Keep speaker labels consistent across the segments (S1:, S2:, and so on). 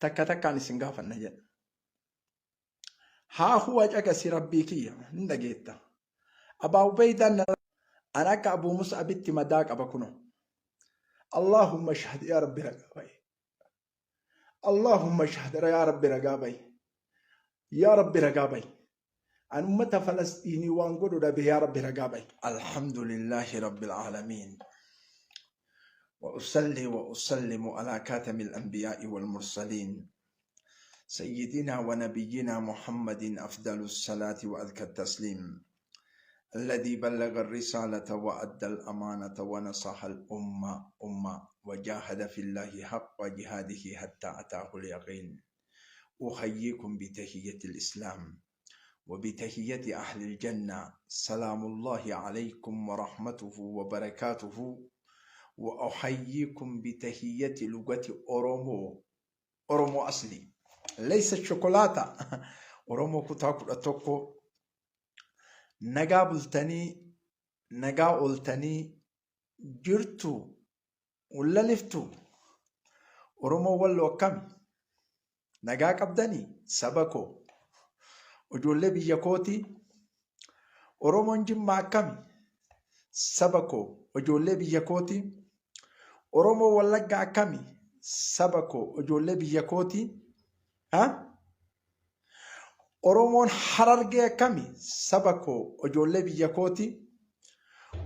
S1: Takka takkaan isin gaafanna jedha. Haa huwa caqasi rabbii kiyya hin dhageetta. Abaa Ubeeydaan an akka Abuu Mus'abitti madaa qaba kuno. Allahumma shahad yaa rabbi ragaa ba'i. Allahumma shahad yaa rabbi ragaa ba'i. Yaa rabbi ragaa ba'i. An ummata Falasxiinii waan godhu dhabe yaa rabbi ragaa ba'i. Alhamdulillahi rabbil aalamiin. وأصلي وأسلم على كاتم الأنبياء والمرسلين سيدنا ونبينا محمد أفضل الصلاة وأذكى التسليم الذي بلغ الرسالة وأدى الأمانة ونصح الأمة أمة وجاهد في الله حق جهاده حتى أتاه اليقين أحييكم بتحية الإسلام وبتحية أهل الجنة سلام الله عليكم ورحمته وبركاته وأحييكم بتحية لغة أورومو أورومو أصلي ليس الشوكولاتة أورومو كتا كتا nagaa bultanii nagaa ooltanii jirtu laliftu Oromoo walloo akkami nagaa qabdanii saba koo ijoollee biyya kootii Oromoon Jimmaa akkami saba koo ijoollee biyya kootii Oromoo Wallaggaa akkami saba koo ijoollee biyya kootii ha Oromoon Harargee akkami? Saba koo ijoollee biyya kooti.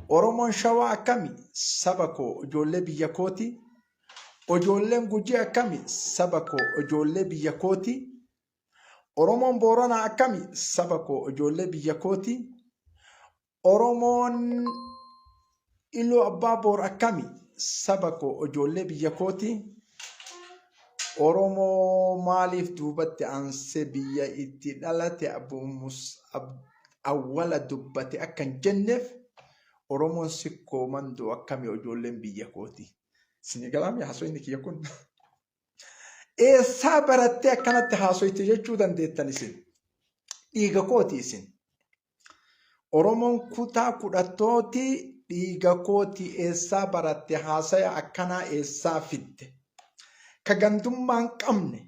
S1: Oromoon Shawaa akkami? Saba koo ijoollee biyya kooti. Ijoolleen Gujii akkami? Saba koo ijoollee biyya kooti. Oromoon Booranaa akkami? Saba koo ijoollee biyya kooti. Oromoon Iluu Abbaa Boor akkami? Saba koo ijoollee biyya kooti. Oromoo maaliif duubatti aansee biyya itti dhalate Abu Mus'ab awwala dubbate akka hin jenneef Oromoon sikkoo mandoo akkami ijoolleen biyya kooti. Isinii galaami haasofni kiyya kun. Eessaa barattee akkanatti haasoyte jechuu dandeettan isin. Dhiiga kooti isin. Oromoon kutaa kudhattooti dhiiga kooti eessaa baratte haasaya akkanaa eessaa fidde. Ka gandummaa hin qabne.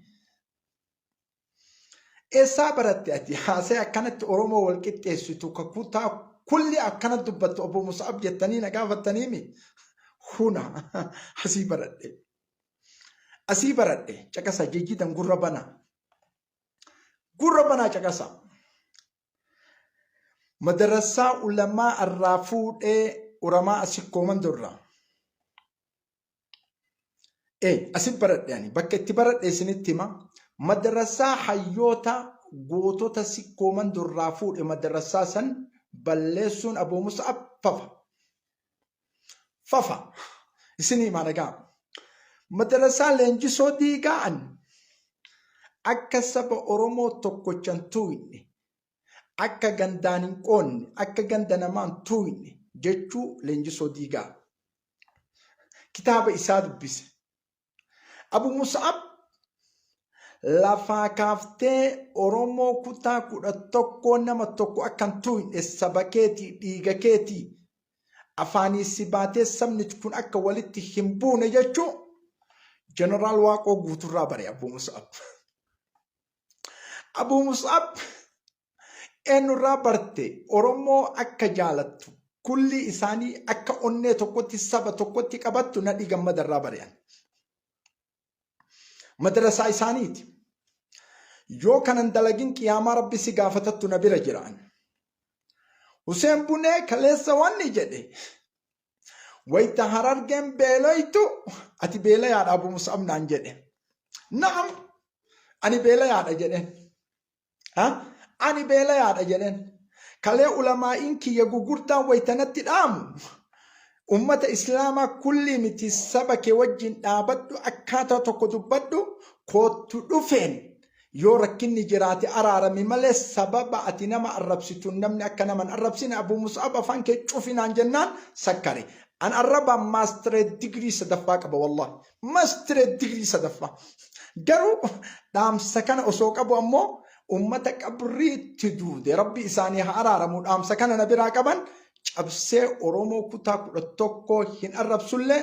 S1: Eessaa baratte ati haasaya akkanatti Oromoo wal qixxeessitu ka kutaa kulli akkana dubbattu obbo Musa'ab jettanii na gaafattaniimi. Huna asii baradhe. Asii baradhe caqasa jijjiitan gurra banaa. Gurra banaa caqasa. Madarasaa ulamaa irraa fuudhee uramaa asikkoo mandorraa. Ee asi baradhe ani bakka itti baradhe isinitti hima. Madarasaa hayyoota gootota sikkoo mandorraa fuudhe madarasaa san balleessuun Abuu Mus'ab fafa. Fafa. Isinii himaa dhagaa. Madarasaa leenjisoo diigaa an akka saba Oromoo tokkochan tuuyne akka gandaan hin qoonne akka ganda namaan tuuyne jechuu leenjisoo diigaa. Kitaaba isaa dubbise. Abu Mus'ab lafaa kaaftee Oromoo kutaa 11 nama tokko akka hin tuuyne saba keetii dhiiga keetii afaanii si baatee sabni kun akka walitti hin buune jechuu Jeneraal Waaqoo Guuturraa bare Abu Mus'ab. Abu Mus'ab eenyurraa barte Oromoo akka jaalattu kulli isaanii akka onnee tokkotti saba tokkotti qabattu nadhii gammadarraa bari'an. Madrasaa isaaniiti. Yoo kanan dalagin qiyaamaa rabbi si gaafatattu na bira jiraan. Huseen Bunee kaleessa wanni jedhe wayita harargeen beeloytu ati beelayaadha Abu Mus'ab naan jedhe. Na'am ani beelayaadha jedheen. Ha? Ani beelayaadha jedheen. Kalee ulamaa'iin kiyya gugurdaan wayita natti dhaamu ummata islaamaa kullii miti saba kee wajjin dhaabadhu akkaataa tokko dubbadhu koottu dhufeen yoo rakkinni jiraate araarami malee sababa ati nama arrabsituun namni akka nama hin arrabsine Abu Mus'ab afaan kee cufinaan jennaan sakkare. An arrabaan maastireet digirii sadaffaa qaba wallahi. Mastireet digirii sadaffaa. Garuu dhaamsa kana osoo qabu ammoo ummata qabriitti duude rabbi isaanii haa araaramu dhaamsa kana na biraa qaban cabsee Oromoo kutaa 11 hin arrabsullee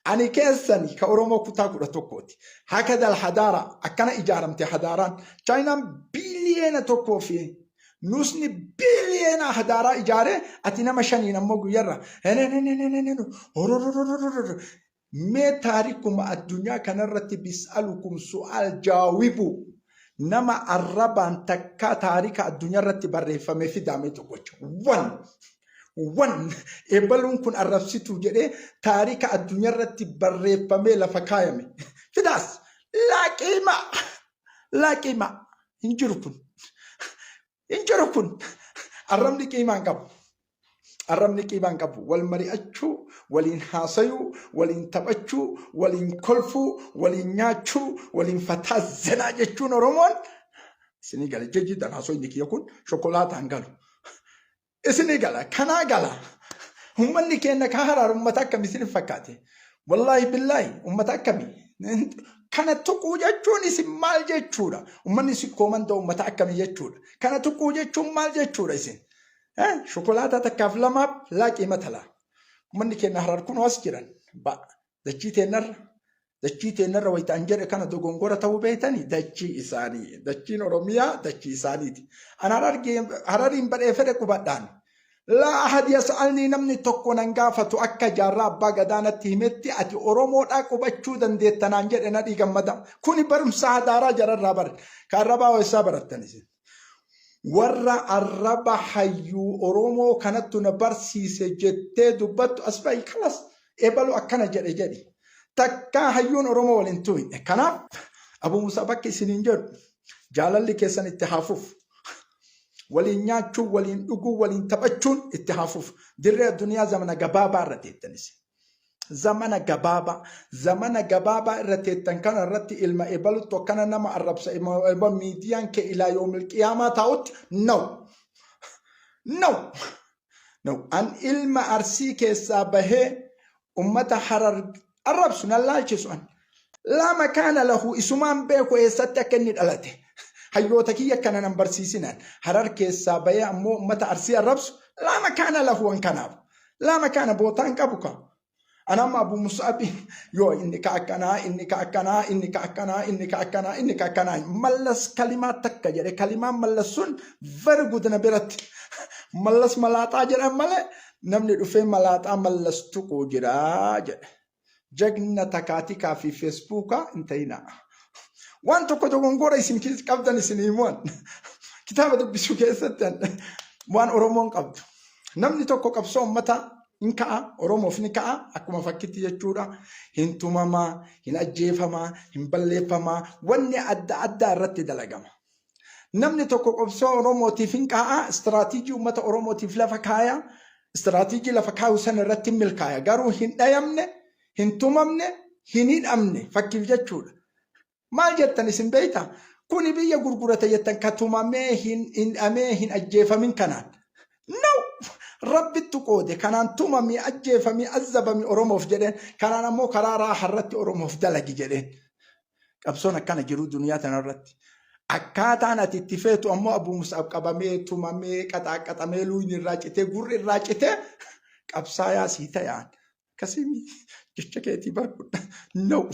S1: Ani keessani ka Oromoo kutaa 11ti. Hakadal hadaara akkana ijaaramte hadaaraan. Chaayinaan biiliyeena tokkoo fi nusni biiliyeena hadaaraa ijaaree ati nama shaniin ammoo guyyarra mee taarikuma addunyaa kanarratti bis'alukum su'aal jaawibu nama arrabaan takkaa taarika addunyaa irratti barreeffame fidaame tokkocha. Wan wan ebaluun kun arrabsituu jedhee taarika addunyaa irratti barreeffamee lafa kaayame. Fidaas laaqiima laaqiima hin jiru kun hin jiru kun arrabni qiimaa hin qabu. Arrabni qiimaa hin qabu. Wal mari'achuu, waliin haasayuu, waliin taphachuu, waliin kolfuu, waliin nyaachuu, waliin fataa zenaa jechuun Oromoon isinii gala. Jejjiidhaan haasofni kiyya kun shokolaataan galu. Isinii gala. Kanaa gala. Uummanni keenya ka haraar uummata akkamii isin fakkaate? Wallaahi billaahi uummata akkamii? Kana tuquu jechuun isin maal jechuudha? Uummanni sikkoo mandoo uummata akkamii jechuudha? Kana tuquu jechuun maal jechuudha isin? Shokolaataa takkaaf lamaaf laaqii matalaa. Uummanni keenya harar kunoo as jiran. Dachii teennarra. Dachii teennarra wayita an jedhe kana dogongora ta'uu beektanii dachii isaanii. Dachiin Oromiyaa dachii isaaniiti. An harariin badhee fedhe qubadhaan. Laa ahad yas'alnii namni tokko nan gaafatu akka jaarraa abbaa gadaa natti himetti ati Oromoodhaa qubachuu dandeetta naan jedhe nadhii gammada. Kuni barumsa hadaaraa jararraa bare. Ka arrabaa eessaa barattan isin? Warra arraba hayyuu Oromoo kanattu na barsiise jettee dubbattu as bahi kalas ebalu akkana jedhe jedhi. Takkaa hayyuun Oromoo waliin tuyne. Kanaaf Abuu Musaa bakki isiniin jedhu jaalalli keessan itti haa fufu. Waliin nyaachuun, waliin dhuguun, waliin taphachuun itti haa fufu. Dirree addunyaa zamana gabaabaa irra teettanis. Zamana gabaabaa zamana gabaabaa irra teettan kana irratti ilma ebaluttu akkana nama arrabsa eba miidiyaan kee ilaa yoomil qiyaamaa taa'utti no no no an ilma arsii keessaa bahee ummata harar arrabsu nan laalchisu an laa makaana lahu isumaan beeku eessatti akka inni dhalate hayyoota kiyya akkana nan barsiisinaan harar keessaa bahee ammoo ummata arsii arrabsu laa makaana lahu an kanaaf Laa makaana bootaa hin qabu kaa. Ana amma Abu Mus'abi yoo inni ka akkanaa inni ka akkanaa inni ka akkanaa inni ka akkanaa inni ka akkanaa mallas kalimaa takka jedhe kalimaan mallas sun very good na biratti mallas malaaxaa jedhan malee namni dhufee malaaxaa mallas tuquu jira jedhe. Jagna takaatikaa fi feesbuukaa hin ta'inaa. Waan tokko dogongora isin qabdan isin himuan. Kitaaba dubbisuu keessatti waan Oromoon qabdu. Namni tokko qabsoo uummataa hin ka'a, Oromoof ni ka'a, akkuma fakkitti jechuudha. Hin tumamaa, hin ajjeefamaa, hin balleeffamaa, wanni adda addaa irratti dalagama. Namni tokko qabsoo Oromootiif hin ka'a, istiraatiijii uummata Oromootiif lafa kaaya, istiraatiijii lafa kaayu sana irratti hin milkaaya. Garuu hin dhayamne, hin tumamne, hin hidhamne fakkiif jechuudha. Maal jettan isin beektaa? Kuni biyya gurgurate jettan ka tumamee hin hidhamee hin ajjeefamin kanaan. No! Rabbittu qoode kanaan tumamii ajjeefamii azzabami Oromoof jedheen kanaan ammoo karaa raaha irratti Oromoof dalagi jedheen. Qabsoon akkana jiru duniyaa tanarratti. Akkaataan ati itti feetu ammoo Abuu Mus'ab qabamee tumamee qaxaaqaxamee luuyni irraa citee gurri irraa citee qabsaayaa sii ta'aan. Akkasii jecha keetii barkudha. No.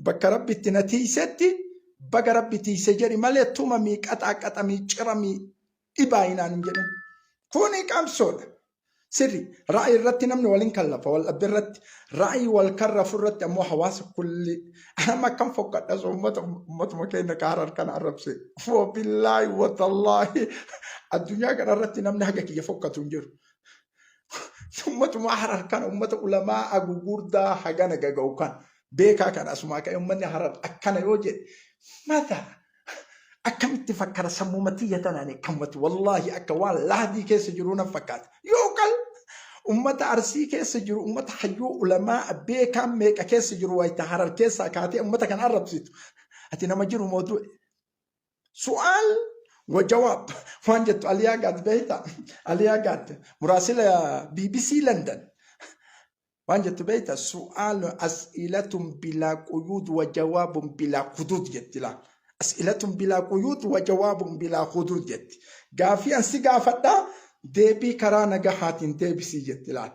S1: Bakka rabbi itti na tiisetti baga rabbi tiise jedhi malee tumamii qaxaaqaxamii ciramii dhibaayinaan hin jedhin. Kuni qabsoodha. Sirri ra'ayi irratti namni waliin kallafa wal dhabbi irratti ra'ayi wal karrafu irratti ammoo hawaasa kulli anama akkam fokkadha uummata uummatuma keenya ka harar kana arrabse wa billaahi wa tallaahi addunyaa kana irratti namni haga kiyya fokkatu hin jiru. Uummatuma harar kana uummata ulamaa gugurdaa hagana gaga'u kan beekaa kana asumaa ka'e uummanni harar akkana yoo jedhe mata Akkamitti fakkara sammuma tiyya tanaan akkamatti wallaahi akka waan lahdii keessa jiru nan fakkaata. Yoo qal ummata arsii keessa jiru ummata hayyuu ulamaa beekaan meeqa keessa jiru wayita harar keessaa kaatee ummata kana arrabsitu. Ati nama jiru moo du'e? Su'aal wa jawaab waan jettu Aliyaa Gaad beektaa? Aliyaa Gaad muraasila BBC London. Waan jettu beekta su'aalu as'ilatun bilaa quyuud wa jawaabun bilaa huduud jetti laa. As'ilatun bilaa quyuud wa jawaabun bilaa huduud jetti. Gaafii an si gaafadha deebii karaa nagahaatiin deebisii jetti laal.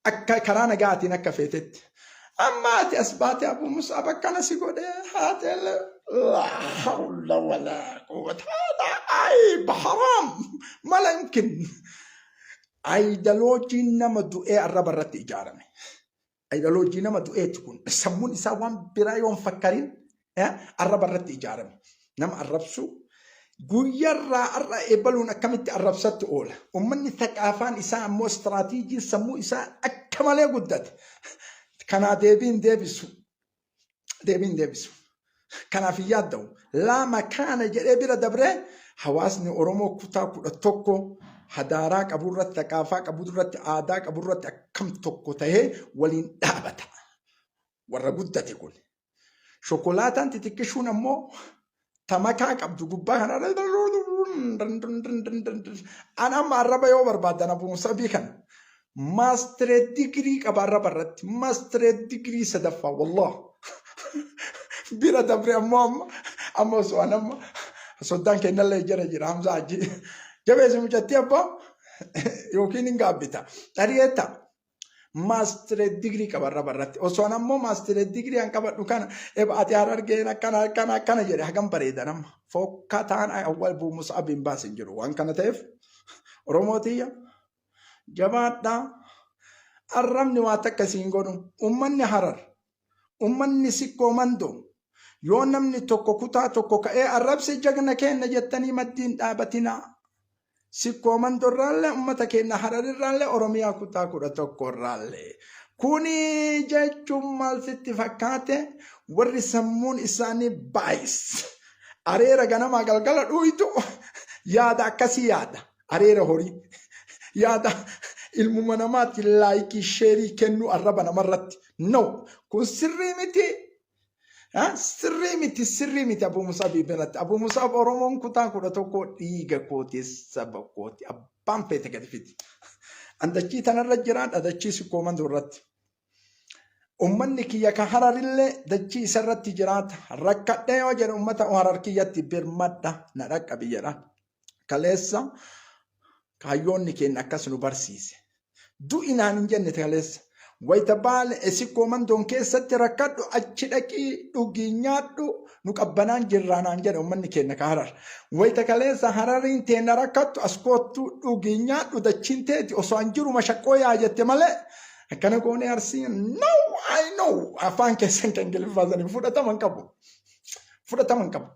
S1: Akka karaa nagahaatiin akka feetetti. Amma ati as baate Abuu Mus'ab akkana si godhe haatee laa hawla walaa quwwata haadaa ayib haraam mala yumkin. Aayidaloojiin nama du'ee arraba irratti ijaarame. Aayidaloojii nama du'eeti kun. Sammuun isaa waan biraa yoo hin fakkarin arraba irratti ijaarame. Nama arrabsuu guyyarraa har'a ebaluun akkamitti arrabsatti oola. Uummanni thaqaafaan isaa ammoo istiraatiijiin sammuu isaa akka malee guddate. Kanaa deebiin deebisu. Deebiin deebisu. Kanaaf hin yaadda'u. Laa makaana jedhee bira dabree hawaasni Oromoo kutaa 11 hadaaraa qabu irratti, thaqaafaa qabu irratti, aadaa qabu irratti akkam tokko ta'ee waliin dhaabata. Warra guddate kun. Shokolaataan xixiqqishuun ammoo ta makaa qabdu gubbaa kana an amma arraba yoo barbaadan Abu Musabii kana maastireet digirii qaba arraba irratti maastireet digirii sadaffaa wallah bira dabre ammoo amma amma osoo an amma soddaan kennallee jira jira Hamza Hajji jabeessi mucattii abbaa yookiin hin gaabbita dhari'eetta maastireet digirii qaba arraba irratti. Osoo an ammoo maastireet digirii an qabadhu kana eba ati harargeen akkana akkana akkana jedhe hagam bareeda nama. Fokkataan awwal buumus abiin baas hin jiru. Waan kana ta'eef Oromoo tiyya jabaadhaa. Arrabni waa takka siin godhu. Uummanni Harar, uummanni Sikkoo Mandoo yoo namni tokko kutaa tokko ka'ee arrabse jagna keenna jettanii maddiin dhaabatinaa. Sikkoo Mandorraallee ummata keenya Hararirraallee Oromiyaa kutaa 11 irraallee. Kuni jechuun maal sitti fakkaate warri sammuun isaanii baay'is. Areera ganamaa galgala dhuuytu yaada akkasii yaada. Areera horii. Yaada ilmuma namaatti laayikii sheerii kennuu arraba namarratti. No kun sirrii miti. Sirrii miti sirrii miti Abuu Musaabii biratti. Abuu Musaab Oromoon kutaa 11 dhiiga kooti saba kooti abbaan feete gadi fidi. An dachii tanarra jiraadha dachii sikkoo mandoo irratti. Ummanni kiyya ka hararillee dachii isarratti jiraata. Rakkadhee yoo jedhe ummata harar kiyyatti birmadha na dhaqqabi jedha. Kaleessa kaayyoonni keenya akkas nu barsiise. Du'i naan hin jenne kaleessa. Wayita baale sikkoo mandoon keessatti rakkadhu achi dhaqii dhugii nyaadhu nu qabbanaan jirraa naan jedhe uummanni keenya ka harar. Wayita kaleessa harariin teenna rakkattu as koottu dhugii nyaadhu dachiin teeti osoo an jiru mashaqqoo yaa jette malee akkana goonee arsii no I know afaan keessan kan ingiliffaa saniin fudhatama hin qabu. Fudhatama hin qabu.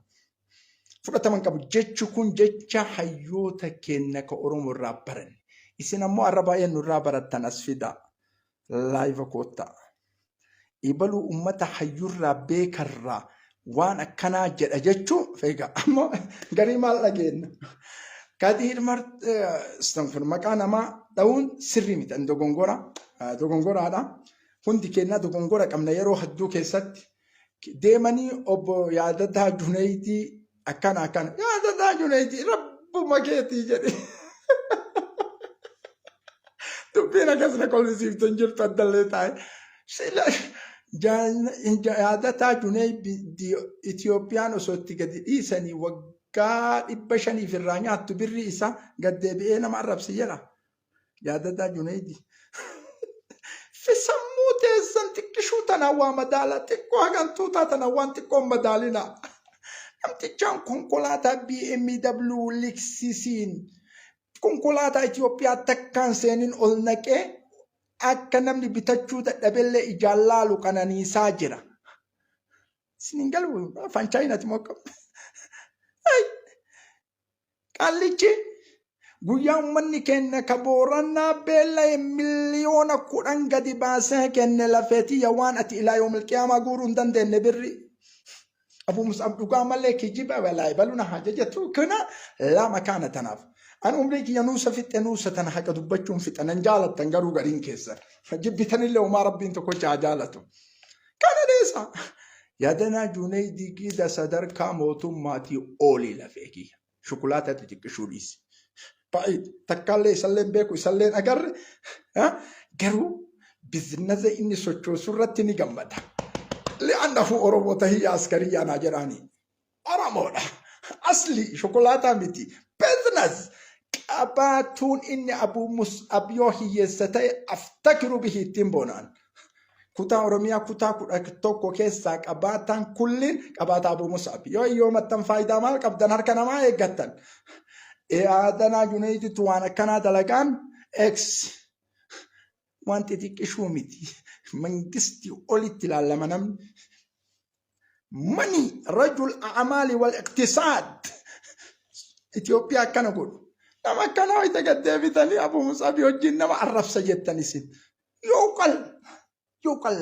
S1: Fudhatama hin qabu. Jechi kun jecha hayyoota keenya ka Oromoo irraa baranne. Isin ammoo har'a baay'een nurraa barattan as fidaa. Laayiva koottaa. Ibaluu ummata hayyurraa beekarraa waan akkanaa jedha jechuu feega. Ammoo garii maal dhageenna? Kadiir Mart maqaa namaa dha'uun sirrii miti. Dogongora dogongoraadha. Hundi keenya dogongora qabna yeroo hedduu keessatti. Deemanii obbo Yaadataa Juneeydii akkana akkana Yaadataa Juneeydii rabbuma keetii jedhe. Dubbiin akkas na kolfisiiftu hin jirtu addallee taa'e. Sila Yaadataa Juneeydii Itiyoophiyaan osoo itti gadi dhiisanii waggaa 500 irraa nyaattu birrii isaa gad deebi'ee nama arrabsi jedha. Yaadataa Juneeydi. Fi sammuu teessan xiqqishuu tanaan waa madaala xiqqoo hagantuu taatan waan xiqqoo hin madaalina. Namtichaan konkolaataa BMW liksisiin konkolaataa Itoophiyaa takkaan seenin ol naqee akka namni bitachuu dadhabellee ijaan laalu qananiisaa jira. Isin hin galu afaan chaayinaati moo akkam? Qaallichi guyyaa ummanni keenya ka Booranaa beela'e 10,000,000 gadi baasee kenne lafee tiyya waan ati ilaa yoomil qiyaamaa guuruu hin dandeenye birri. Abu Mus'ab dhugaa malee kijiba walaa baluna haa jajatu kana lama kaana tanaaf. An umrii kiyya nuusa fixxe nuusa tana haqa dubbachuun fixa nan jaalattan garuu gariin keessan. Jibbitanillee homaa rabbiin tokkocha haa jaalatu. Kana dhiisa. Yadanaa Juneydii gida sadarkaa mootummaatii olii lafee kiyya. Shukulaata xixiqqishuu dhiisi. Baay'ee takkaallee isallee hin beeku isallee hin agarre. Garuu bizinasa inni sochoosu irratti ni gammada. Li'annahu Oromoo tahiyya askariyyaa naa jedhaani. Oromoodha. Asli shokolaataa miti. Business qabaatuun inni Abuu Mus'ab yoo hiyyeessa ta'e aftakiru bihi ittiin boonaan. Kutaa Oromiyaa kutaa 11 keessaa qabaataan kulliin qabaataa Abuu Mus'ab. Yoo hiyyoomattan faayidaa maal qabdan harka namaa eeggattan. Aadanaa Juneeyditu waan akkanaa dalagaan X waan xixiqqishuu miti. Mangistii olitti ilaallama namni. Mani rajul a'maali wal iqtisaad. Itoophiyaa akkana godhu. Nama akkanaa wayita gad deebitanii Abuu Mus'abii wajjin nama arrabsa jettan isin. Yoo qal yoo qal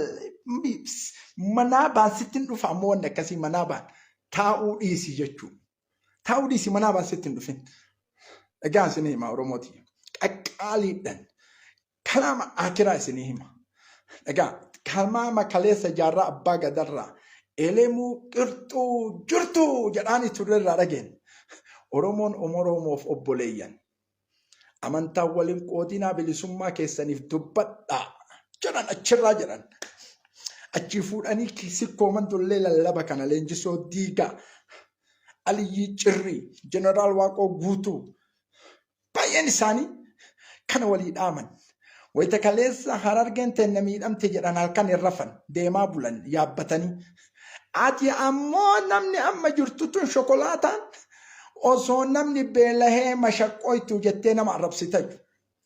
S1: manaa baan sitti hin dhufa ammoo wanni akkasii manaa baan taa'uu dhiisi jechuudha. Taa'uu dhiisi manaa baan sitti hin dhufin. Egaa isin hima Oromooti. Qaqqaaliidhaan kalaama akiraa isinii hima. Egaa kalaama kaleessa jaarraa abbaa gadarraa elemuu qirxuu jirtu jedhaanii turrerraa dhageenya. Oromoon Oromoof obboleeyyan. Amantaan waliin qoodinaa bilisummaa keessaniif dubbadhaa jedhan achirraa jedhan. Achii fuudhanii sikkoo mandollee lallaba kana leenjisoo diigaa Aliyyii Cirrii Jeneraal Waaqoo Guutuu baay'een isaanii kana walii dhaaman. Wayita kaleessa harargeen teenna miidhamte jedhan halkan hin rafan deemaa bulan yaabbatanii. Ati ammoo namni amma jirtu tun shokolaataan osoo namni beelahee mashaqqooytu jettee nama arrabsitayyu.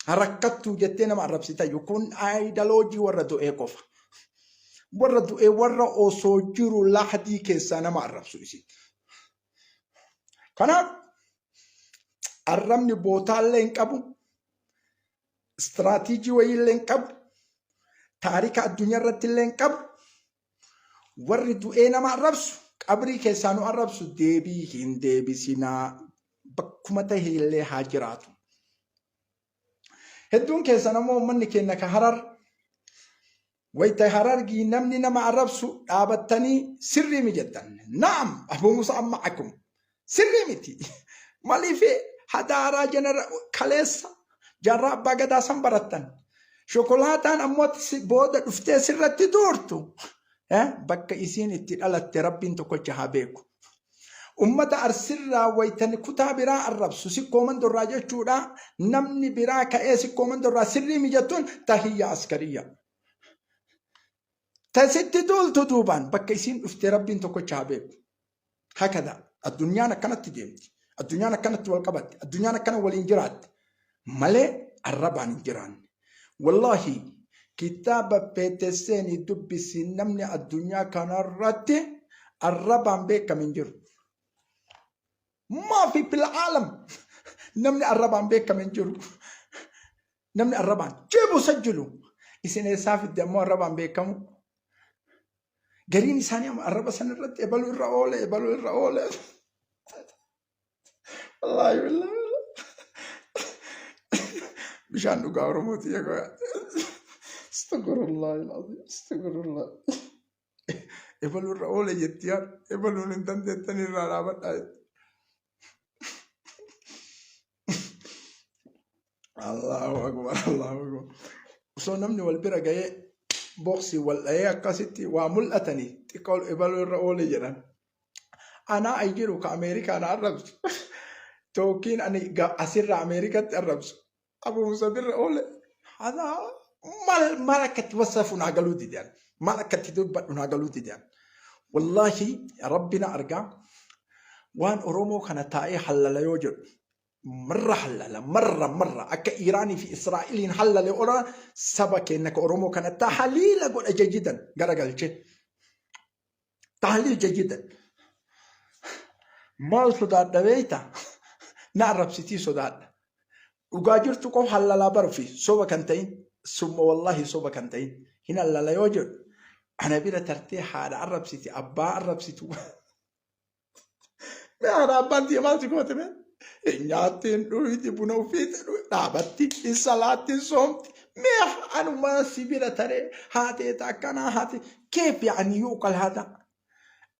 S1: Rakkattuu jettee nama arrabsitayyu. Kun aayidaloojii warra du'ee qofa. Warra du'ee warra osoo jiru lahdii keessaa nama arrabsu isin. Kanaaf arrabni bootaallee hin qabu. Istiraatiijii wayiillee hin qabu. Taarika addunyaa irratti illee hin qabu. Warri du'ee nama arrabsu qabrii keessaa nu arrabsu deebii hin deebisinaa bakkuma ta'e illee haa jiraatu. Hedduun keessan ammoo uummanni keenya ka harar wayita harargii namni nama arrabsu dhaabattanii sirrii mi jettan. Naam Abuu Musa amma akum sirrii miti. Maliif hadaaraa jenera kaleessa jaarraa abbaa gadaa san barattan. Shokolaataan ammoo booda dhuftee sirratti duurtu bakka isiin itti dhalatte rabbiin tokkocha haa beeku. Ummata arsirraa waytan kutaa biraa arrabsu sikkoo mandorraa jechuudha. Namni biraa ka'ee sikkoo mandorraa sirrii mijattuun tahiyya askariyya. Tasitti duultu duubaan bakka isiin dhuftee rabbiin tokkocha haa beeku. Hakada addunyaan akkanatti deemti. Addunyaan akkanatti wal qabatti. Addunyaan akkana waliin jiraatti. Malee arrabaan hin jiraanne. Wallaahi kitaaba feete seeni dubbisi namni addunyaa kanarratti arrabaan beekame hin jiru. Maafi fil aalam namni arrabaan beekame hin jiru. Namni arrabaan jeebu sajjilu. Isin eessaa fidde ammoo arrabaan beekamu? Gariin isaanii amma arraba san irratti ebaluu irra oole ebaluu irra oole. Wallaahi wallaahi. Bishaan dhugaa Oromooti egaa. Astagfirullah al-azim astagfirullah. Ebaluu irra oole jetti yaa ebaluun hin dandeettan irraa dhaabadhaa jetti. Allahu akbar Allahu akbar. Osoo namni wal bira ga'ee boksii wal dha'ee akkasitti waa mul'atanii xiqqoo ebaluu irra oole jedhan. Anaa ay jiru ka Ameerikaa na arrabsu. Tookiin ani asirraa Ameerikatti arrabsu. Abu Musa birra oole. Hadaa maal maal akka itti wasafu naa galuu didan. Maal akka itti dubbadhu naa galuu didan. Wallaahi rabbi na argaa waan Oromoo kana taa'ee hallala yoo jedhu marra hallala marra marra akka Iiraanii fi Israa'eliin hallale ola saba keenya ka Oromoo kana tahaliila godha jajidan garagalchee. Tahliil jajidan. Maal sodaadha beekta? Na arrabsitii sodaadha. Dhugaa jirtu qofa hallalaa barufi soba kan ta'in summa wallaahi soba kan ta'in hin hallala yoo jedhu ana bira tartee haadha arrabsiti abbaa arrabsitu. Mee haadha abbaan tiyya maal si goote mee? Hin nyaatti hin dhuyiti buna ofiitti dhaabatti hin salaatti hin soomti. Mee anumaa si bira taree haateeta akkanaa haate keef yaani yuuqal haadha.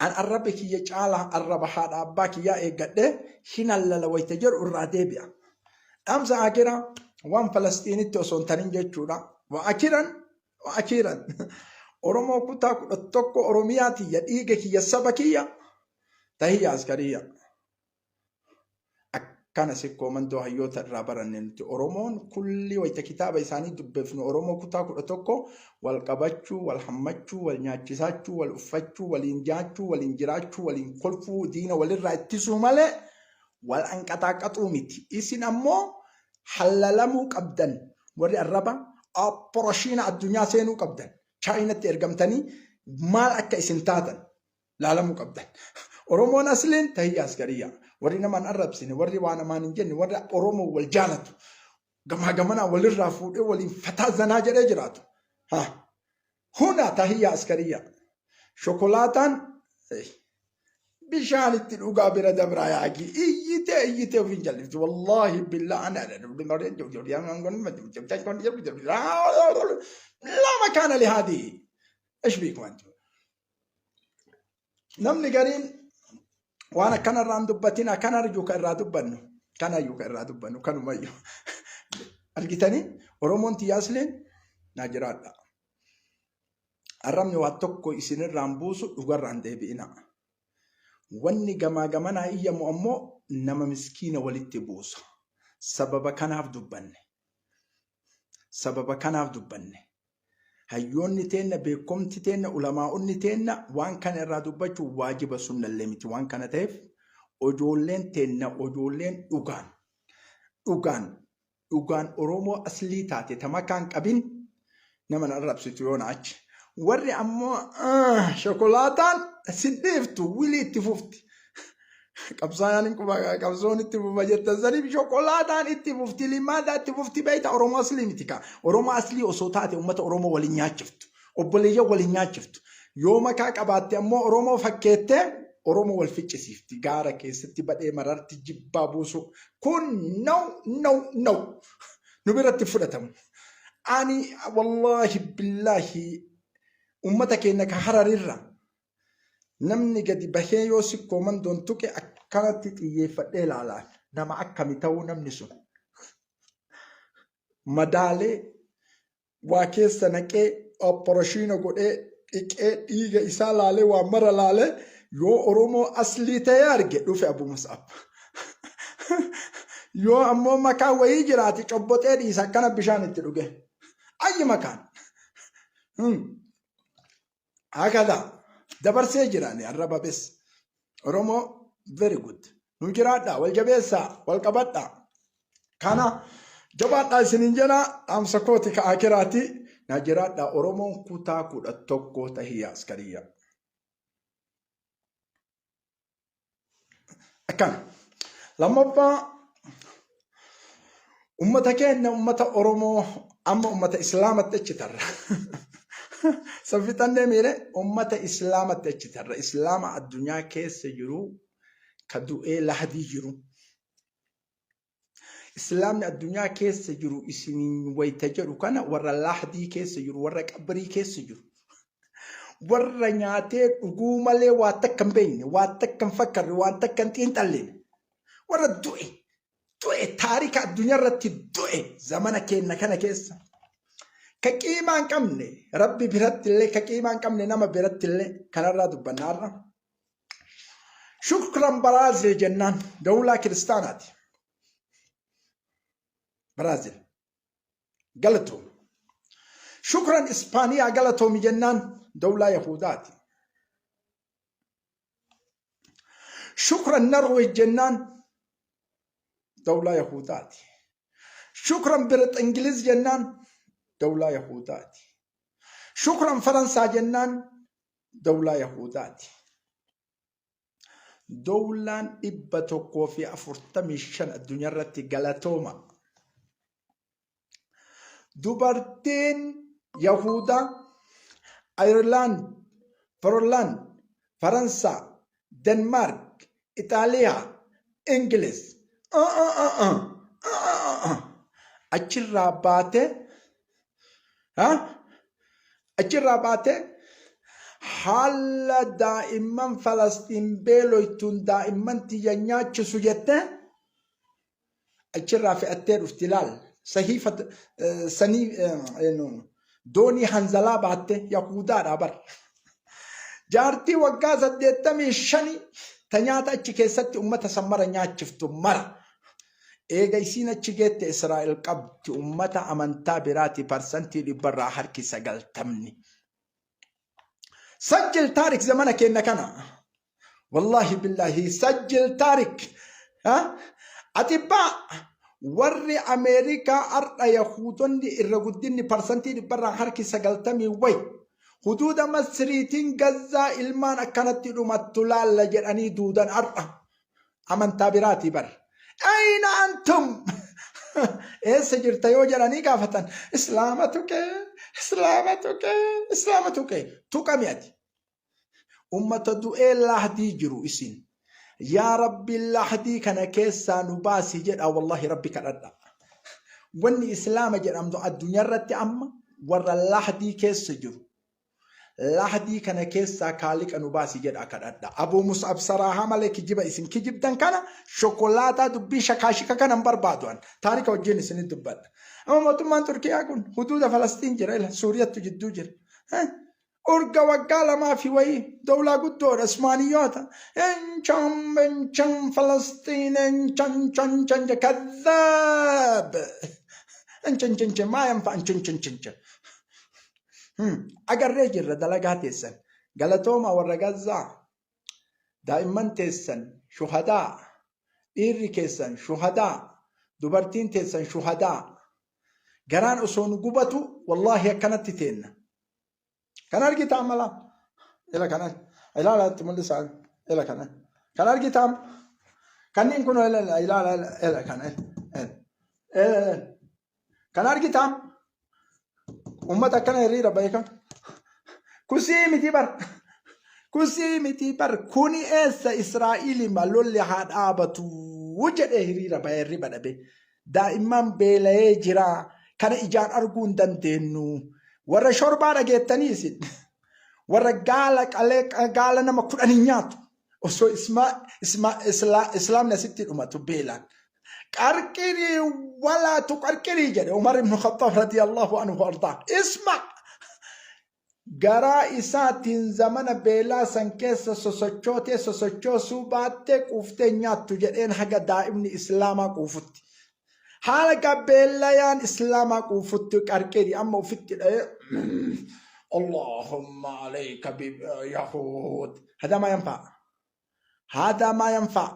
S1: An arraba kiyya caalaa arraba haadha abbaa kiyyaa eeggadhee hin hallala wayita jedhu irraa deebi'a. Dhaamsa akiraa waan Falastiinitti osoo hin tarin jechuudha. Wa akiran wa akiran Oromoo kutaa 11 Oromiyaa tiyya dhiiga kiyya saba kiyya tahiyya askariyya. Kana Sikkoo Mandoo hayyoota irraa baranne nuti Oromoon kulli wayita kitaaba isaanii dubbifnu Oromoo kutaa 11 wal qabachuu, wal hammachuu, wal nyaachisaachuu, wal uffachuu, waliin nyaachuu, waliin jiraachuu, waliin kolfuu, diina walirraa ittisuu malee wal anqaxaaqaxuu miti. Isin ammoo hallalamuu qabdan warri arraba oporoshiina addunyaa seenuu qabdan. Chaayinatti ergamtanii maal akka isin taatan laalamuu qabdan. Oromoon asliin tahiyya askariyyaa. Warri nama hin arrabsine, warri waa namaan hin jenne, warri Oromoo wal jaalatu. Gamaa gamanaa walirraa fuudhee waliin fataa zanaa jedhee jiraatu. Ha. Huna tahiyya askariyyaa. Shokolaataan bishaan itti dhugaa bira dabraa yaaki. Iyyitee iyyitee ofiin jallifti. Wallaahi billaa ana laa makaana lihaadii. Ish biikum antum. Namni gariin waan akkana irraa hin dubbatin akkana arju ka irraa dubbannu kanayyuu ka irraa dubbannu kanumayyuu argitanii Oromoon tiyyaasleen naa jiraadha. Arrabni waa tokko isinirraa hin buusu dhugarraa hin deebi'ina. Wanni gamaa gamanaa iyyamu ammoo nama miskiina walitti buusa. Sababa kanaaf dubbanne. Sababa kanaaf dubbanne. Hayyoonni teenna, beekkomti teenna, ulamaa'onni teenna waan kana irraa dubbachuun waajiba sunnallee miti. Waan kana ta'eef ojoolleen teenna ojoolleen dhugaan dhugaan dhugaan Oromoo aslii taate ta makaa hin qabin nama hin arrabsitu yoona achi. Warri ammoo shokolaataan sin dhiiftu wilii itti fufti. Qabsaayaan hin quba qabsoon itti fufa jettan saniif shokolaataan itti fufti limaadaa itti fufti beekta Oromoo aslii miti kaa. Oromoo aslii osoo taate uummata Oromoo waliin nyaachiftu. Obboleeyyan waliin nyaachiftu. Yoo makaa qabaatte ammoo Oromoo fakkeettee Oromoo wal ficcisiifti. Gaara keessatti badhee mararti jibbaa buusu. Kun no no no. Nu biratti fudhatamu. Ani wallaahi billaahi uummata keenya ka hararirra Namni gadi bahee yoo sikkoo mandoon tuqe akkanatti xiyyeeffadhee ilaalaan nama akkami ta'uu namni sun. Madaalee waa keessa naqee oporoshiina godhee dhiqee dhiiga isaa laalee waa mara laalee yoo Oromoo aslii ta'ee arge dhufe Abu Mus'ab. Yoo ammoo makaa wayii jiraate cobboxee dhiisa akkana bishaan itti dhuge. Ayyi makaan. Hakada dabarsee jira ni arraba bes. Oromoo very good. Nu jiraadha wal jabeessaa wal qabadha. Kana jabaadhaa isinin jedha dhaamsa kooti ka akiraati. Na jiraadha Oromoon kutaa 11 tahiyya askariyya. Akkana. Lammaffaa ummata keenya ummata Oromoo amma ummata Islaamatti achi tarra. Saffixannee miire ummata Islaamatti achi tarra. Islaama addunyaa keessa jiru ka du'ee lahdii jiru. Islaamni addunyaa keessa jiru isiniin wayta jedhu kana warra lahdii keessa jiru, warra qabrii keessa jiru, warra nyaatee dhuguu malee waa takka hin beekne, waa takka hin fakkarre, waan takka hin xiinxalline, warra du'e, du'e taarika addunyaa irratti du'e zamana keenna kana keessa. Ka qiimaa hin qabne rabbi biratti illee ka qiimaa hin qabne nama biratti illee kanarraa dubbanna har'a. Shukran Baraazil jennaan dawlaa kiristaanaati. Baraazil galatoomi. Shukran Ispaaniyaa galatoomi jennaan dawlaa Yahudaati. Shukran Norweej jennaan dawlaa Yahudaati. Shukran Birit Ingiliz jennaan dawlaa Yahudaati. Shukran Faransaa jennaan dawlaa Yahudaati. Dawlaan 145 addunyaa irratti galatooma. Dubartiin Yahudaa, Ayirlaand, Poorlaand, Faransaa, Denmaark, Ixaaliyaa, Ingiliz achirraa baatee Achirraa baatee haala daa'imman Falasxiin beeloytuun daa'imman tiyya nyaachisu jettee achirraa fe'attee dhufti laal. Sahiifa sanii doonii hanzalaa baatte yahuudaadha bar. Jaartii waggaa 85 ta nyaata achi keessatti ummata san mara nyaachiftu mara. Eega isiin achi geette Israa'el qabdi ummata amantaa biraati parsantii dhibbarraa harki sagaltamni. Sajjil taarik zamana keenna kana. Wallaahi billaahi sajjil taarik. Atibbaa warri Ameerikaa har'a Yahuudonni irra guddinni parsantii dhibbarraa harki sagaltamii wayi. Huduuda Masriitiin Gazzaa ilmaan akkanatti dhumattu laalla jedhanii duudan har'a. Amantaa biraatii bar. Ayna antum? Eessa jirta yoo jedhanii gaafatan Islaama tuqee, Islaama tuqee, Islaama tuqee. Tuqami ati. Ummata du'ee lahdii jiru isin. Yaa Rabbi lahdii kana keessaa nu baasi jedha wallahi Rabbi kadhadha. Wanni Islaama jedhamtu addunyaarratti amma warra lahdii keessa jiru. Lahdii kana keessaa kaaliqa nu baasi jedhaa kadhadha. Abuu Mus'ab saraahaa malee kijiba isin kijibdan kana shokolaataa dubbii shakaashika kana hin barbaadu an. Taarika wajjin isinit dubbadha. Amma mootummaan Turkiyaa kun huduuda Falastiin jira ila Suuriyattu jidduu jira. Urga waggaa lamaa fi wayii dawlaa guddoodha Usmaaniyyoota. Enchan benchan Falastiin enchan chan chan kadhaab. Enchan chan chan maa yanfa enchan chan chan chan. Agarree jirra dalagaa teessan. Galatooma warra Gazzaa. Daa'imman teessan shuhadaa. Dhiirri keessan shuhadaa. Dubartiin teessan shuhadaa. Garaan osoo nu gubatu wallaahi akkanatti teenna. Kan argitaan mala. Ila kana. Ilaala itti mul'isaa. Ila kana. Kan argitaan. Kanneen kun ilaala ila kana. Kan argitaan. Uummata akkana hiriira bahe kan. Kusii miti bar. Kusii miti bar. Kuni eessa Israa'ilima lolli haa dhaabatu jedhee hiriira bahe hirriba dhabe. Daa'imman beela'ee jira. Kana ijaan arguu hin dandeenyu. Warra shorbaa dhageettanii isin. Warra gaala qalee gaala nama kudhan hin nyaatu. Osoo islaamni asitti dhumatu beelaan. Qarqirii walaa tuqarqirii jedhe Umar ibn Khattaab radiyallahu anhu ardaa. Isma garaa isaatiin zamana beelaa san keessa sosochootee sosochoosuu baattee quuftee nyaattu jedheen haga daa'imni islaamaa quufutti. Haala beellayaan islaamaa quufutti qarqiri amma ofitti dha'ee Allahumma alayka bi yahuud. Hadaa maa yanfaa? Hadaa maa yanfaa?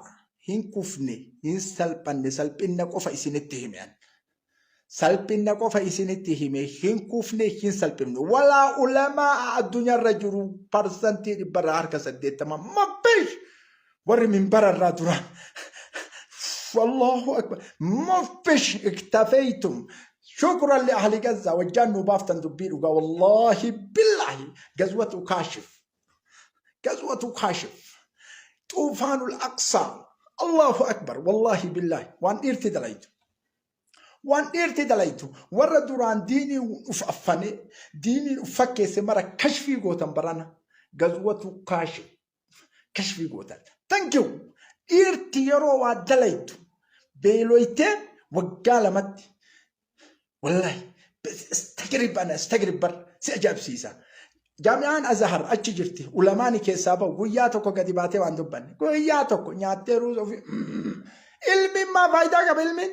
S1: Hin kufne, hin salphanne, salphinna qofa isinitti hime an. Salphinna qofa isinitti hime, hin kufne, hin salphifne. Walaa ulamaa addunyaarra jiru parsantii dhibbarraa harka 80 maffish warri minbara irraa duraan. Allahu akbar. Maffish iktafaytum. Shukran li ahli Gaza. Wajjaan nu baaftan dubbii dhugaa. Wallahi billahi. Gazwatu kaashif. Gazwatu kaashif. Xuufaanul aqsaa. Allahu akbar. Wallahi billahi. Waan dhiirti dalaytu. Waan dhiirti dalaytu. Warra duraan diinii uf affane, diinii uf fakkeesse mara kashfii gootan barana. Gazwatu kaashif. Kashfii gootan. Thank you. Dhiirti yeroo waa dalaytu beeloytee waggaa lamatti Wallahi istagrib ana istagrib bar si ajaa'ibsiisa. Jaami'aan Azahar achi jirti. Ulamaani keessaa bahu guyyaa tokko gadi baatee waan dubbanne. Guyyaa tokko nyaattee ruuza ofii. Ilmiin maa faayidaa qaba ilmiin?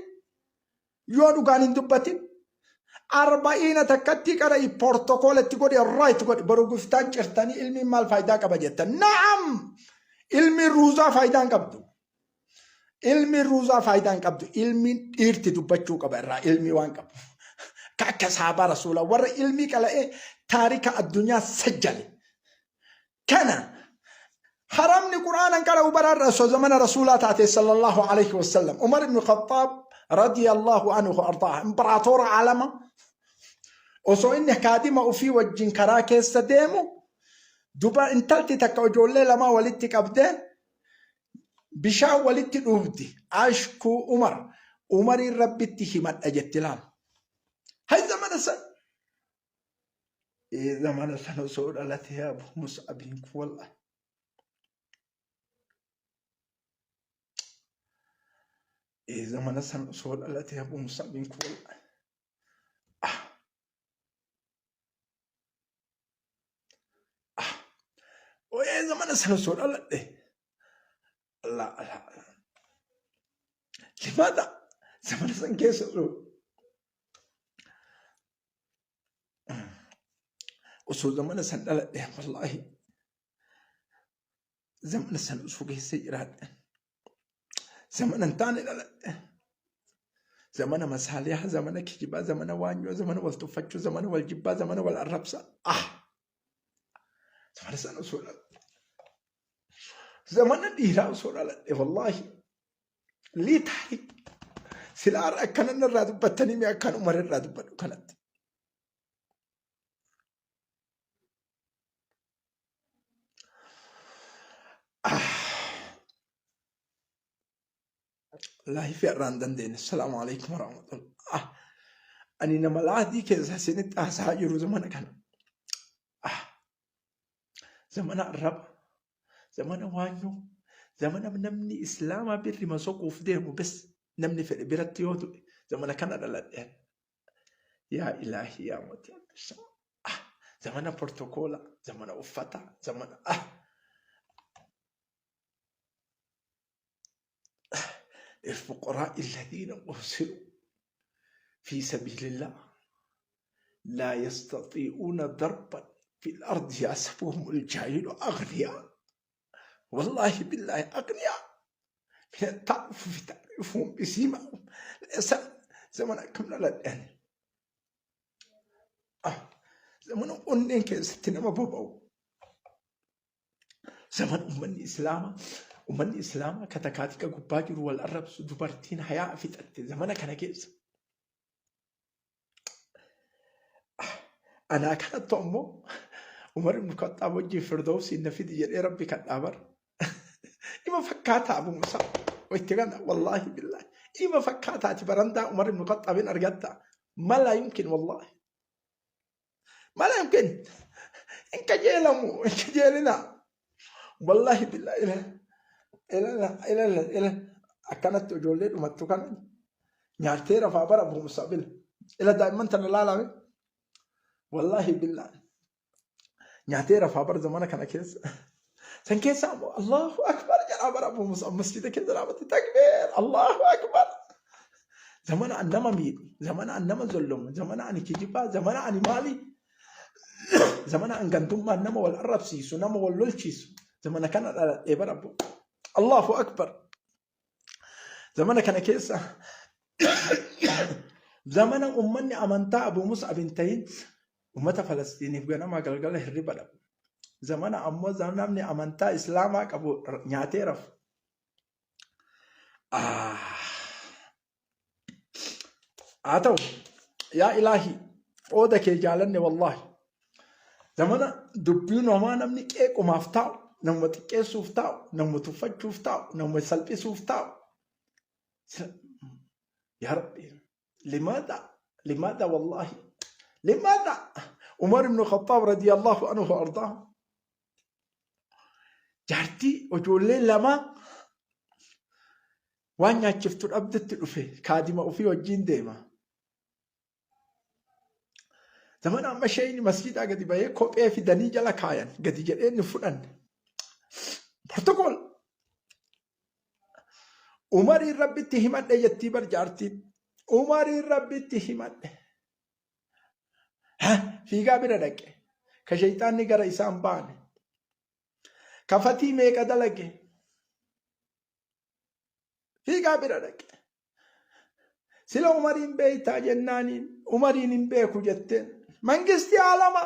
S1: Yoo dhugaan hin dubbatin. Arba'iina takkatti qara'i portokoola itti godhi right godhi boru giftaan cirtanii ilmiin maal faayidaa qaba jettan. Na'am! Ilmiin ruuzaa faayidaa hin qabdu. Ilmiin ruuzaa faayidaa hin qabdu. Ilmiin dhiirti dubbachuu qaba irraa ilmii waan qabu. Ka akka sahaabaa rasuulaa warra ilmii qala'ee taarika addunyaa sajjale. Kana haramni qur'aana hin qara'u bara har'a osoo zamana rasuulaa taate sallallahu alaihi wasallam. Umar ibn Khattaab radiyallahu anhu ardaa imparaatora aalama osoo inni kaadima ofii wajjin karaa keessa deemu duba intalti takka ijoollee lamaa walitti qabdee bishaan walitti dhuubdi ashkuu umar umariin rabbitti himadha jetti laal hay zamana san ee zamana san osoo dhalatee abu mus'abiin kun wallahi ee zamana san osoo dhalatee abu mus'abiin kun wallahi ah Ah, ee zamana sana osoo dhaladhe. Allah, Allah, Allah. Limaadha? Zamana san keessa osoo osoo zamana san dhaladhe wallaahi zamana san osoo keessa jiraadhe zamana hin taane dhaladhe. Zamana masaaliyaa, zamana kijibaa, zamana waanyoo, zamana wal tuffachuu, zamana wal jibbaa, zamana wal arrabsaa. Ah! Zamana san osoo dhaladhe. Zamana dhiiraa osoo dhaladhe wallaahi. Lii taarik. Silaa har'a akkanan irraa dubbattanii mee akkaan Umar irraa dubbadhu kanatti. Laayifii irraa hin dandeenye. Salaamu alaikum warahmatullah. Ani nama laadii keessa isinitti haasa'aa jiru zamana kana. Zamana arraba, zamana waanyoo, zamana namni islaamaa birri masoquuf deemu bes namni fedhe biratti yoo du'e zamana kana dhaladhe. Yaa ilaahi yaa mootii addunyaa. Zamana portokoola, zamana uffataa, zamana للفقراء الذين أرسلوا في سبيل الله لا يستطيعون ضربا في الأرض يحسبهم الجاهل أغنياء والله بالله أغنياء من التعفف تعرفهم بسيماهم ليس زمن كم لا يعني زمن أنين كيستنا ما بابو Zaman ummanni Islaamaa ummanni Islaamaa ka takaatika gubbaa jiru wal arrabsu dubartiin hayaa fixatte zamana kana keessa. Anaa kanattu ammoo Umar ibn Khattaab wajjin Firdawsiin na fidi jedhee Rabbi kadhaa bar. Ima fakkaataa Abu Musaa. Itti kana wallaahi billaahi. Ima fakkaataati barandaa Umar ibn Khattaabin argatta. Mala yumkin wallaahi. Mala yumkin hin kajeelamu hin kajeelina. Wallaahi billaahi ila ila ila ila ila akkanatti ijoollee dhumattu kana nyaattee rafaa bara Abu Musaa bila. Ila daa'imman tana laalame. Wallaahi billaahi nyaatee rafaa bara zamana kana keessa. San keessa ammoo Allahu Akbar jedhaa bara Abu Musab masjida keessa dhaabate takbiir Allahu Akbar. Zamana an nama miidhu, zamana an nama zollomu, zamana ani kijibaa, zamana ani maali, zamana an gantummaan nama wal arrabsiisu, nama wal lolchiisu, zamana kana dhaladhee bara abbo. Allahu Akbar. Zamana kana keessa zamana ummanni amantaa Abu Mus'ab hin ta'in ummata Falastiiniif ganamaa galgala hirriba dhabu. Zamana ammoo namni amantaa Islaamaa qabu nyaatee rafu. Haa ta'u yaa ilaahi qooda kee jaalanne wallaahi. Zamana dubbiin homaa namni qeequmaaf taa'u, namuma xiqqeessuuf taa'u, namuma tuffachuuf taa'u, namuma salphisuuf taa'u. Yaa Rabbi limaadha limaadha wallaahi limaadha Umar ibn Khattaab radiyallahu anhu ardaa jaartii ijoollee lama waan nyaachiftu dhabdetti dhufe kaadima ofii wajjin deema. Zamana amma sheeyni masjiidaa gadi bahee kophee fidanii jala kaayan gadi jedhee inni fudhanne. Protocol. Umariin rabbitti himadhe jettii bar jaartiin. Umariin rabbitti himadhe. Fiigaa bira dhaqe. Ka shayxaanni gara isaan baane. Kafatii meeqa dalage. Fiigaa bira dhaqe. Sila Umariin beektaa jennaaniin Umariin hin beeku jetteen. Mangistii alama.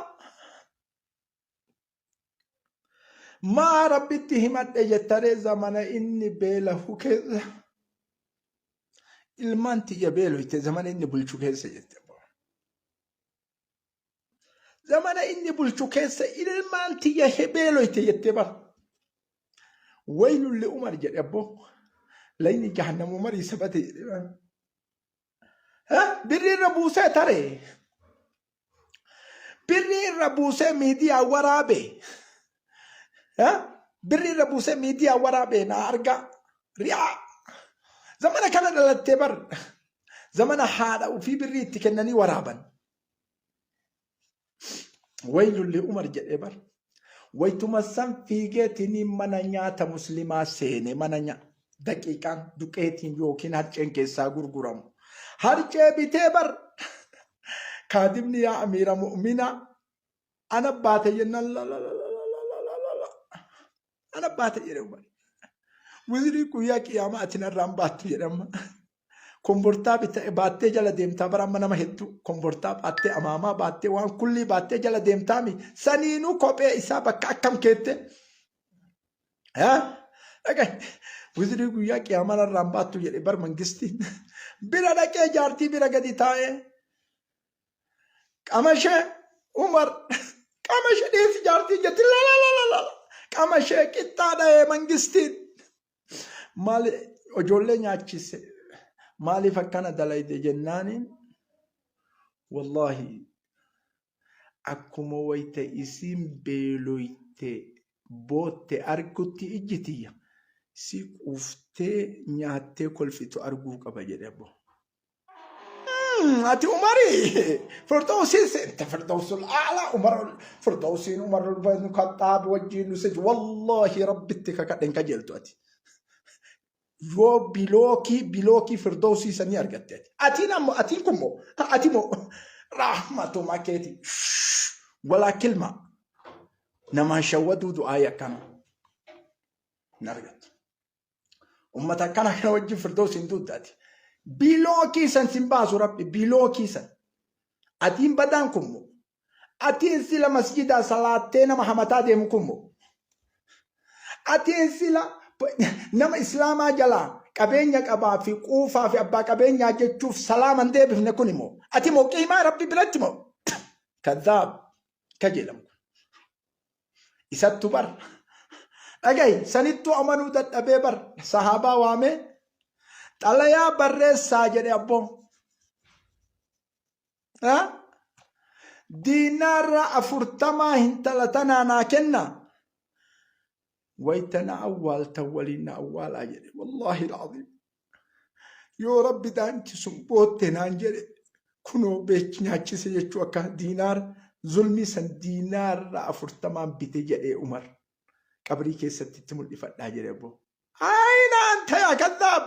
S1: Maa rabbitti himadhe jettaree zamana inni beelahu keessa. Ilmaan tiyya beeloyte zamana inni bulchu keessa jette. Zamana inni bulchu keessa ilmaan tiyya beeloyte jettee bara. Waylun li Umar jedhe abboo. Layni jahannam Umarii sabate jedhe bara. Birrii irra buusee taree. Birrii irra buusee miidiyaa waraabe. Birrii irra buusee miidiyaa waraabe naa argaa. Ri'aa. Zamana kana dhalattee bar. Zamana haadha ofii birrii itti kennanii waraaban. Waylun li Umar jedhee bar. Waytuma san fiigeetini mana nyaata muslimaa seene mana Daqiiqaan duqeetiin yookiin harceen keessaa gurguramu. Harcee bitee bar kaadimni yaa amiira mu'minaa ana baate jennaan la la la la la la la la la ana baate jedhe Umar. Wizrii guyyaa qiyaamaa ati narraan baattu jedhama. Kombortaa baattee jala deemtaa bara amma nama hedduu kombortaa baattee amaamaa baattee waan kullii baattee jala deemtaami saniinuu kophee isaa bakka akkam keette. Dhaqe wizrii guyyaa qiyaamaa narraan baattu jedhe bar mangistiin bira dhaqee jaartii bira gadi taa'ee Qamashee Umar qamashee dhiisi jaartii jetti la la la la la qamashee qixxaa dha'ee mangistiin maali ijoollee nyaachise maaliif akkana dalayde jennaaniin wallaahi akkuma wayta isiin beeloyte bootte argutti ijji tiyya si quuftee nyaattee kolfitu arguu qaba jedhe abbo. Ati Umari Firdawsiin seente Firdawsul A'laa Umar Firdawsiin Umar ibn Khaxxaab wajjin nu seente wallaahi rabbitti kakadhe hin kajeeltu ati. Yoo bilookii bilookii Firdawsii sanii argatte ati. Atiin ammoo atiin kun moo ati moo rahmatuma keeti walaa kilma namaan shawwaduu du'aa akkana hin argattu. Ummata akkana kana wajjin firdoos hin duuddaati. Bilookii san sin baasu rabbi bilookii san. Atiin badaan kun moo? Atiin sila masjidaa salaattee nama hamataa deemu kun moo? Atiin sila nama islaamaa jalaa qabeenya qabaa fi quufaa fi abbaa qabeenyaa jechuuf salaama hin deebifne kun moo? Ati moo qiimaa rabbi biratti moo? Kadhaab ka jedhamu. Isattu bar. Dhagahi sanittuu amanuu dadhabee bar sahaabaa waamee xalayaa barreessaa jedhe abboo. Diinaarra 40 hintala tanaa naa kenna. Wayta na awwaaltan waliin na awwaalaa jedhe. Wallaahi alcaziim. Yoo rabbi daa'imti sun bootte naan jedhe kunoo beech nyaachise jechuu akka diinaar zulmii san diinaarra 40n bite jedhee Umar qabrii keessatti itti mul'ifadhaa jedhe abboo. Ayina anta yaa kadhaab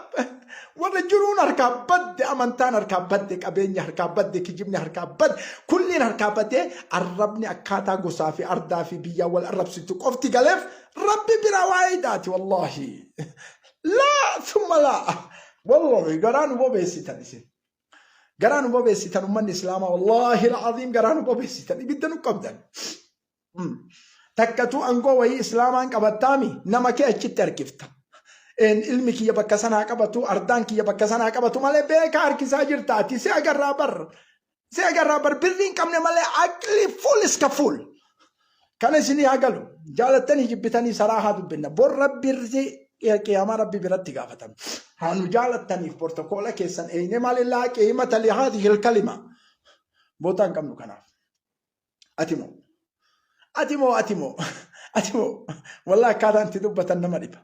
S1: warra jiruun harkaa badde amantaan harkaa badde qabeenya harkaa badde kijibni harkaa badde kulliin harkaa badee arrabni akkaataa gosaa fi ardaa fi biyyaa wal arrabsitu qofti galeef rabbi biraa waa'ee daati wallaahi. Laa summa laa. Wallahi garaa nu bobeessitan isin. Garaa nu bobeessitan ummanni islaamaa wallaahi alcaziim garaa nu bobeessitan ibidda nu qabdan. Takkatuu angoo wayii islaamaan qabattaami nama kee achitti harkifta. Ilmi kiyya bakka sanaa qabatu ardaan kiyya bakka sanaa qabatu malee beekaa harkisaa jirta ati si agarraa bar. Si agarraa bar birrii hin qabne malee aqli fuul iska fuul. Kana isinii haa galu. Jaalattanii jibbitanii saraa haa dubbinna. Bor rabbi irri qiyaamaa rabbi biratti gaafatama. Haa nu jaalattaniif portokoola keessan eeynee maali laa qiimata li haadhihi kalima. Bootaa hin qabnu kanaaf. Ati moo? Ati moo? Ati moo? Ati moo? Wallaa akkaataan itti dubbatan nama dhiba.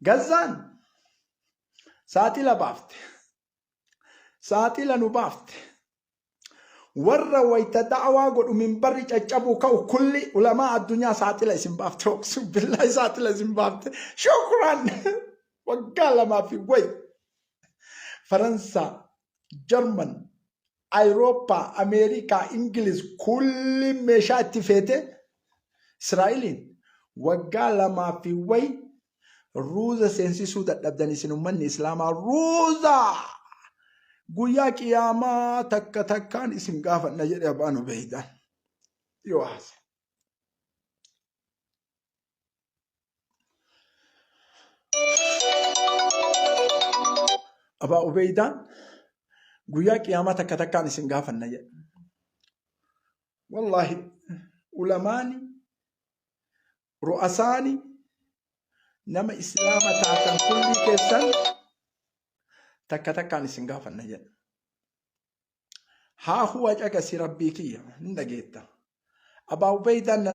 S1: Gazzaan saaxila baafte. Saaxila nu baafte. Warra wayta da'awaa godhu minbarri caccabuu ka'u kulli ulamaa addunyaa saaxila isin baafte. Oqsum billaahi saaxila isin baafte. Shukran. Waggaa lamaa fi wayi. Faransaa, Jarman, Ayirooppaa, Ameerikaa, Ingiliz kulli meeshaa itti feete Israa'eliin waggaa lamaa fi wayi Ruuza seensisuu dadhabdan isin ummanni islaamaa ruuza guyyaa qiyaamaa takka takkaan isin gaafanna jedhe abbaan ubeeydaan yoo haase. Abaa Ubeeydaan guyyaa qiyaamaa takka takkaan isin gaafanna jedhe. Wallaahi ulamaani Ru'asaani nama islaama taatan kullii keessan takka takkaan isin gaafanna jedha. Haa huwa caqasi rabbii kiyya hin dhageetta. Abaa Ubeeydaan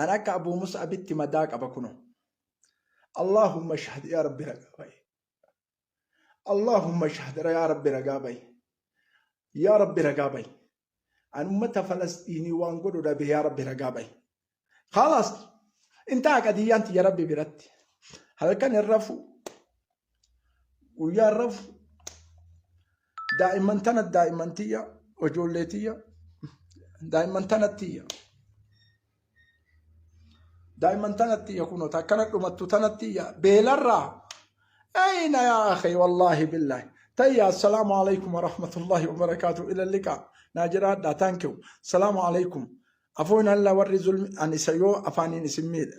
S1: an akka Abuu Mus'abitti madaa qaba kunoo. Allahumma shahad yaa rabbi ragaa ba'i. Allahumma shahad yaa rabbi ragaa ba'i. Yaa rabbi ragaa ba'i. An ummata Falasxiinii waan godhu dhabe yaa rabbi ragaa bahi. Khalaas intaa qadiyyaan tiyya rabbi biratti. Halkan hin rafu. Guyyaan rafu daa'imman tana daa'imman tiyya ijoollee tiyya daa'imman tana tiyya. Daa'imman tanatti iyya kunoo akkana dhumattu tanatti iyya beelarraa ayna yaa akhi wallaahi billaahi tayya. Assalaamu alaikum warahmatullahi wabarakaatu, ila liqa, naa jiraadha. Thank you, assalaamu alaikum. Afoon alla warri zulmi ani isa yoo afaaniin isin miidhe.